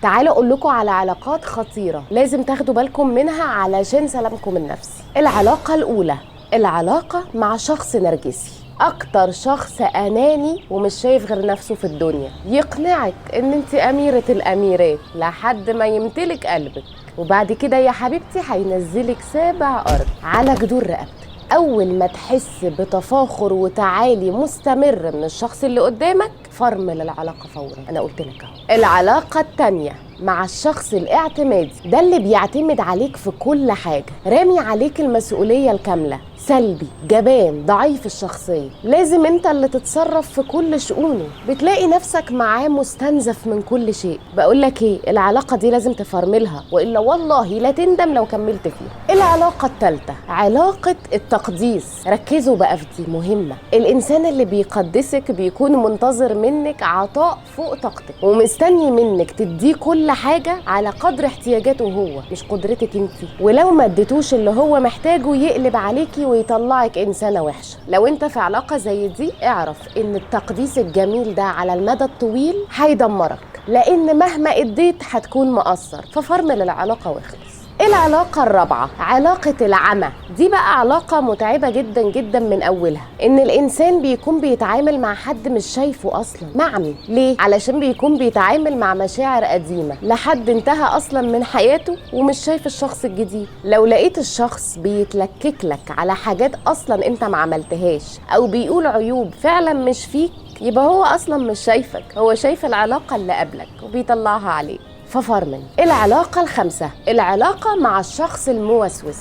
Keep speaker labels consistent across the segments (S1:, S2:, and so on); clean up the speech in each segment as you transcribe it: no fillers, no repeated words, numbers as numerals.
S1: تعالوا اقول لكم على علاقات خطيرة لازم تاخدوا بالكم منها علشان سلامكم النفسي. العلاقة الاولى، العلاقة مع شخص نرجسي، اكتر شخص اناني ومش شايف غير نفسه في الدنيا، يقنعك ان انت اميرة الاميرات لحد ما يمتلك قلبك، وبعد كده يا حبيبتي هينزلك سابع ارض على جدور رقبتك. اول ما تحس بتفاخر وتعالي مستمر من الشخص اللي قدامك فرمل العلاقة فورا، انا قلت لك اهو. العلاقة التانية مع الشخص الاعتمادي، ده اللي بيعتمد عليك في كل حاجة، رامي عليك المسؤولية الكاملة، سلبي، جبان، ضعيف الشخصية، لازم انت اللي تتصرف في كل شؤونه، بتلاقي نفسك معاه مستنزف من كل شيء. بقولك ايه، العلاقة دي لازم تفرملها وإلا والله لا تندم لو كملت فيها. العلاقة التالتة علاقة التقديس، ركزوا بقى في دي مهمة. الإنسان اللي بيقدسك بيكون منتظر منك عطاء فوق طاقتك، ومستني منك تديه كل حاجة على قدر احتياجاته هو، مش قدرتك انت. ولو ما اديتوش اللي هو محتاجه يقلب عليكي ويطلعك إنسانة وحشة. لو انت في علاقة زي دي اعرف ان التقديس الجميل ده على المدى الطويل هيدمرك، لان مهما اديت هتكون مقصر، ففرمل العلاقة واخلص. العلاقة الرابعة علاقة العمى، دي بقى علاقة متعبة جدا جدا من أولها، إن الإنسان بيكون بيتعامل مع حد مش شايفه أصلا، معمي. ليه؟ علشان بيكون بيتعامل مع مشاعر قديمة لحد انتهى أصلا من حياته ومش شايف الشخص الجديد. لو لقيت الشخص بيتلكك لك على حاجات أصلا أنت ما عملتهاش أو بيقول عيوب فعلا مش فيك، يبقى هو أصلا مش شايفك، هو شايف العلاقة اللي قبلك وبيطلعها عليك، ففرمل. العلاقة الخامسة العلاقة مع الشخص الموسوس،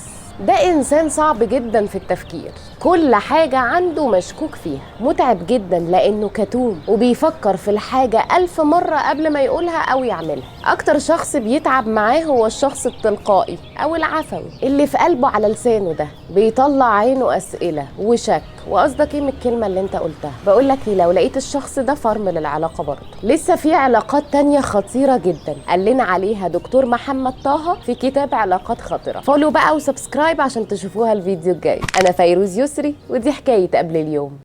S1: ده إنسان صعب جدا في التفكير، كل حاجة عنده مشكوك فيها، متعب جدا لأنه كتوم وبيفكر في الحاجة 1000 مرة قبل ما يقولها أو يعملها. أكتر شخص بيتعب معاه هو الشخص التلقائي أو العفوي اللي في قلبه على لسانه، ده بيطلع عينه أسئلة وشك، وقصدك إيه من الكلمة اللي أنت قلتها؟ بقولك إيه، لو لقيت الشخص ده فرمل العلاقة برضه. لسه في علاقات تانية خطيرة جدا قال لنا عليها دكتور محمد طه في كتاب علاقات خطيرة. follow بقى و subscribe عشان تشوفوها الفيديو الجاي. أنا فيروز يسري ودي حكاية قبل اليوم.